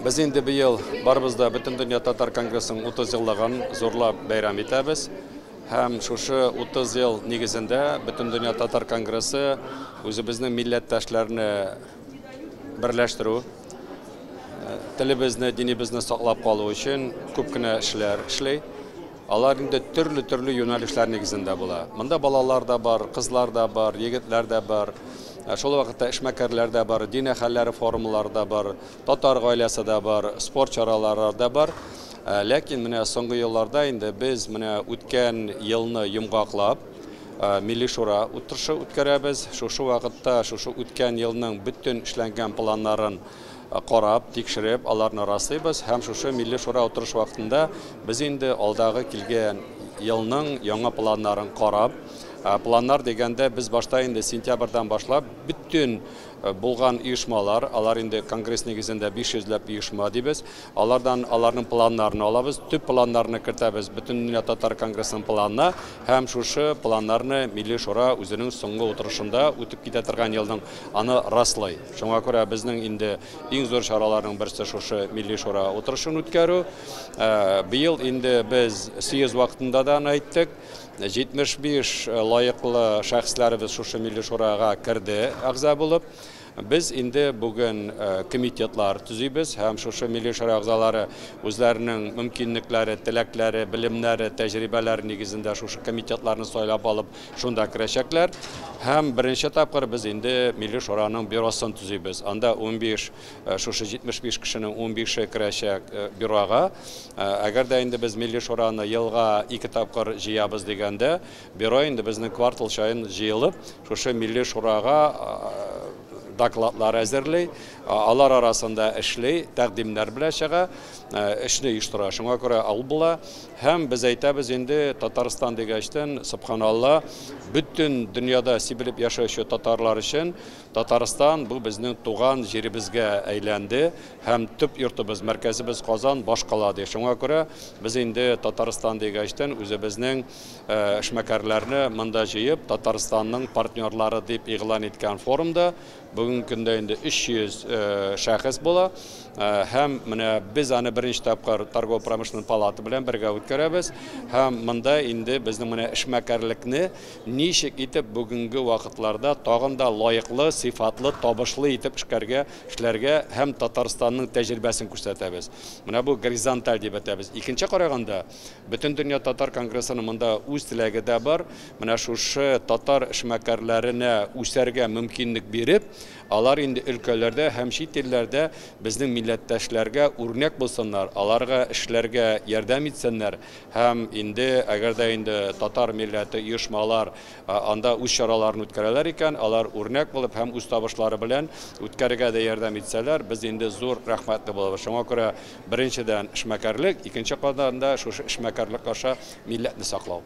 Без инде быел барыбыз да Бөтендөнья татар конгрессының 30 еллыгын зурлап бәйрәм итәбез. Һәм шушы 30 ел нигезендә Бөтендөнья татар конгрессы үзебезнең милләттәшләрне берләштерү, телебезне, динебезне саклап калу өчен күп кенә эшләр эшли. Алар инде төрле-төрле юнәлешләр нигезендә була. Монда балалар да бар, кызлар да бар, егетләр дә бар. Шул вакытта эшмәкәрләр дә бар, дин әһелләре форумлары да бар, татар гаиләсе дә бар, спорт чаралары да бар. Ләкин менә соңгы елларда инде без менә үткән елны йомгаклап, Милли шура утырышы үткәрәбез. Шушы вакытта шушы үткән елның бөтен эшләнгән планнарын карап, тикшереп, аларны раслыйбыз һәм шушы Милли шура утырыш вакытында без инде алдагы килгән елның яңа планнарын карап, планнар дигәндә без башта инде сентябрьдән башлап бөтен булган оешмалар, алар инде конгресс нигезендә 500 ләп оешма дибез, алардан аларның планнарын алабыз, төп планнарны кертәбез Бөтендөнья татар конгрессының планына һәм шушы планнарны Милли шура үзенең соңгы утырышында үтеп китә торган елның аны раслый. Шуңа күрә безнең инде иң зур чараларның берсе шушы Милли шура утырышын үткәрү. Быел инде без съезд вакытында да аны әйттек. 75 лаеклы шәхесләребез шушы Милли шурага керде әгъза булып. Без инде бүген комитетлар төзибез һәм шушы Милли шура әгъзалары үзләренең мөмкинлекләре, теләкләре, белемнәре, тәҗрибәләре нигезендә шушы комитетларны сайлап алып шунда керәчәкләр. Һәм беренче тапкыр без инде Милли шураның бюросын төзибез. Анда 15 шушы 75 кешенең 15-е керәчәк бюрога. Әгәр дә инде без Милли шураны елга 2 тапкыр җыябыз дигәндә, бюро инде безнең квартал саен җыелып, шушы Милли шурага докладлар әзерли, алар арасында эшли, тәкъдимнәр белән чыга, эшне оештыра. Шуңа күрә ал була. Һәм без әйтәбез инде Татарстан дигәчтен, субханалла, бөтен дөньяда сибелеп яшәүче татарлар өчен Татарстан бу безнең туган җиребезгә әйләнде һәм төп йортыбыз, мәркәзебез Казан, башкала ди. Шуңа күрә без инде Татарстан дигәчтен үзебезнең эшмәкәрләрне монда җыеп, Татарстанның партнерлары дип игълан иткән форумда бүгенге көндә инде 300 шәхес була. Һәм менә без аны беренче тапкыр торгово-промышленный палата белән бергә үткәрәбез. Һәм монда инде безнең менә эшмәкәрлекне ничек итеп бүгенге вакытларда тагын да лаеклы, сыйфатлы, табышлы итеп эшләргә һәм Татарстанның тәҗрибәсен күрсәтәбез. Менә бу горизонталь дип әйтәбез. Икенче караганда, Бөтендөнья татар конгрессының монда үз теләге дә бар. Менә шушы татар эшмәкәрләренә үсәргә мөмкинлек биреп, алар инде өлкәләрдә һәм чит илләрдә безнең милләттәшләргә үрнәк булсыннар, аларга эшләргә ярдәм итсеннәр һәм инде әгәр дә инде татар милләте оешмалар анда үз чараларын үткәрәләр икән, алар үрнәк булып һәм үз табышлары белән үткәрергә дә ярдәм итсәләр, без инде зур рәхмәтле булабыз. Шуңа күрә беренчедән эшмәкәрлек, икенче кадамда шушы эшмәкәрлек аша милләтне саклау.